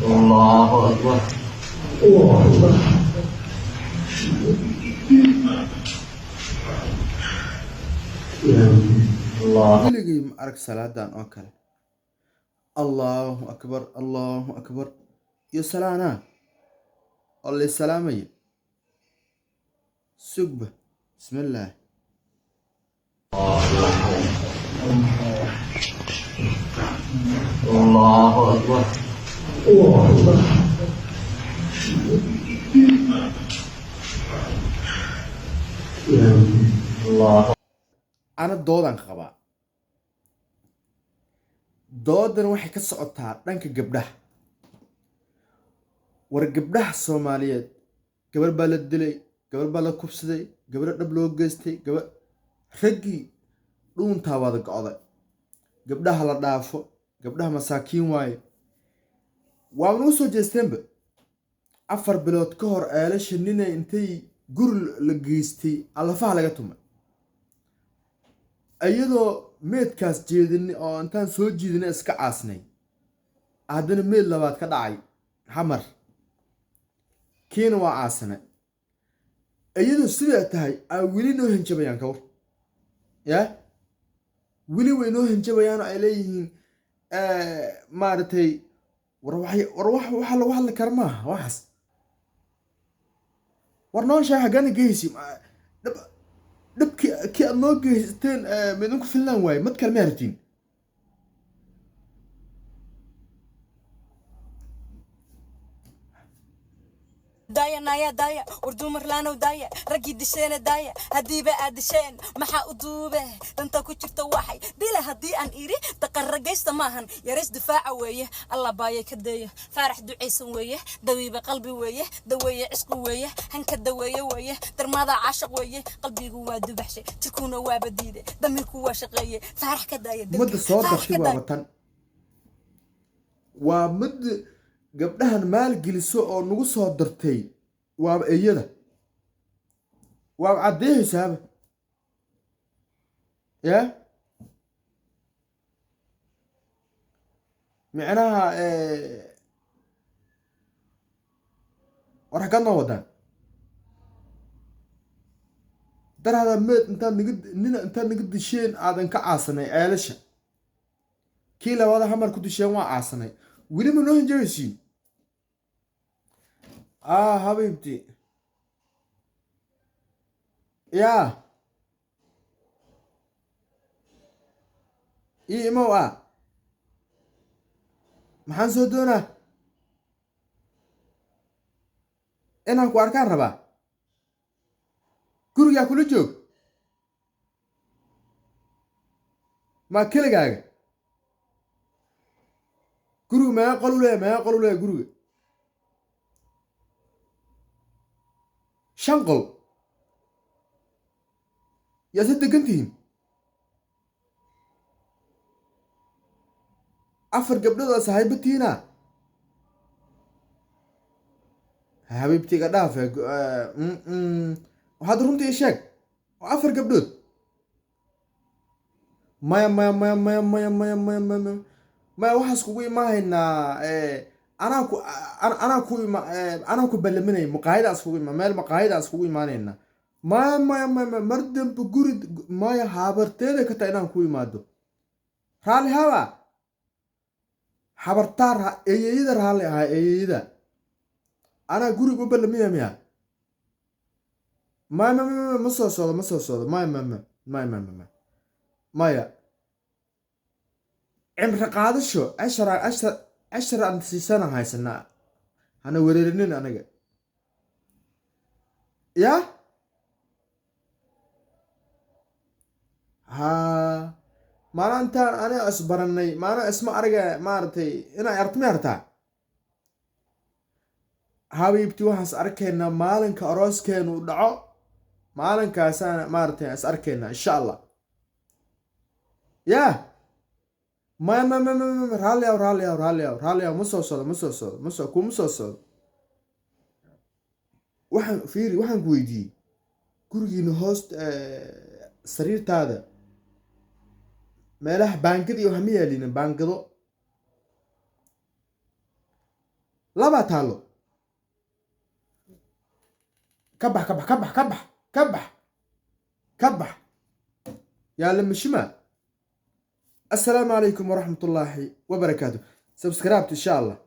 Allahu akbar. Allah. Weligay ma arag salaadan oo kale. Allahu akbar, allahu akbar, iyo salaanaa oo la salaamaya. Sugba, bismillaah. Allahu akbar. Allah. Ana doodan qabaa. Doodan waxay ka socotaa dhanka gabdhaha. War gabdhaha Soomaaliyeed, gabar baa la dilay, gabar baa la kubsaday, gabadho dhab loo geystay, gabar raggii dhuuntaa wada go'day. Gabdhaha la dhaafo, gabdhaha masaakiin waaye. Waa nagu soo jeesteenba. 4 bilood ka hor eelasha ninay intay guri la geystay allafaha laga tumay. Iyadoo meedkaas jeedinay oo intaan soo jiidinay iska caasnay, haddana meed labaad ka dhacay xamar, kiina waa caasanay. Iyadoo sidaa tahay aa weli noo hanjabayaan kawar. Yaa weli way noo hanjabayaan oo ay leeyihiin, maaragtay, war war wax waxa lagu hadli kara maaha waxaas. War noo sheeg xaggaana geysi dhibkii kii aad noo geysteen, ma idinku filnaan waaye, mad kale ma aragtiin. Daaya naaya daaya, war dumar laanow daaya, raggii disheena daaya, haddiiba aad disheen maxaa u duube danta ku jirta? Waxay dila haddii aan iri daqarragaysta maahan, yarays difaaca weeye, alla baaya ka deeya, faarax ducaysan weeye, dawiiba qalbi weeye, daweeye cisqi weeye, hanka daweeye weeye, darmaada caashaq weeye, qalbigu waa dubaxshay, jirkuna waa badiide, damiirku waa shaqeeye, faarax ka daaya dilka, Ummadda soo faarax dartay ka waa daaya. watan waa mid gabdhahan maalgeliso oo nagu soo dartay, waaba iyada, waaba caddeehaysaaba. Yaa micnaha, war xaggaad noo wadaan? Darhada meed intaad naga nina intaad naga disheen aadan ka caasanay ceelasha, kii labaada hamar ku disheen waa caasanay, weli ma noo hanjabaysiin? Ah, habiibti, yaa ii imow. Ah, maxaan soo doonaa? Inaan ku arkaan rabaa. Gurigaa kula joog maa keligaaga? Guriga meeqa qol u leeyahay? Meeqa qol u leeyahay guriga? 5 qol. Yaa se degan tihiin? 4 gabdhood oo saaxiibo tihiina. Habiibtiga dhaaf, waxaad runtii ii sheeg, waa 4 gabdhood? Maya maya maya maya maya maya maya maya maya maya, waxaas kugu imaahaynaa. Anaa ku anaa ku ima, anaa ku ballaminaya maqaayadaas kugu ima, meel maqaayadaas kugu imaanayna. Maya maya maya maya, mar dambe guri maya, habarteeda ka tahay inaan ku imaado. Raalli haba habartaar, eeyeyada raalli ahaa, eeyeyada anaa guriga u ballamaya miya? Maya maya maya, ma soo socdo, ma soo socdo. Maya maya maya maya maya maya maya, cimri qaadasho cashara cashar cashar aan siisana haysanaa, hana wereerinin aniga. Yaa haa, maana intaan aniga isbaranay, maana isma araga, maaragtay inay aragto ma aragtaa habiibti? Waxaas arkaynaa maalinka arooskeenu dhaco, maalinkaasaan maaragtay is arkaynaa insha Allah. Yaa maya maya maya maya maya, raalli aw, raalli aw, raalli aw, raalli aw, ma soo socdo, ma soo socdo, ma soo kuma soo socdo. Waxaan fiiri, waxaan ku weydiiyey gurigiina hoos, sariirtaada Meelaha baangada iyo waxma yaalina, baangado labaa taalo. Ka bax, ka bax, ka bax, ka bax, ka bax, ka bax. Yaala mishima. Assalaamu calaykum waraxmatullaahi wabarakaatu. Subscribe insha Allah.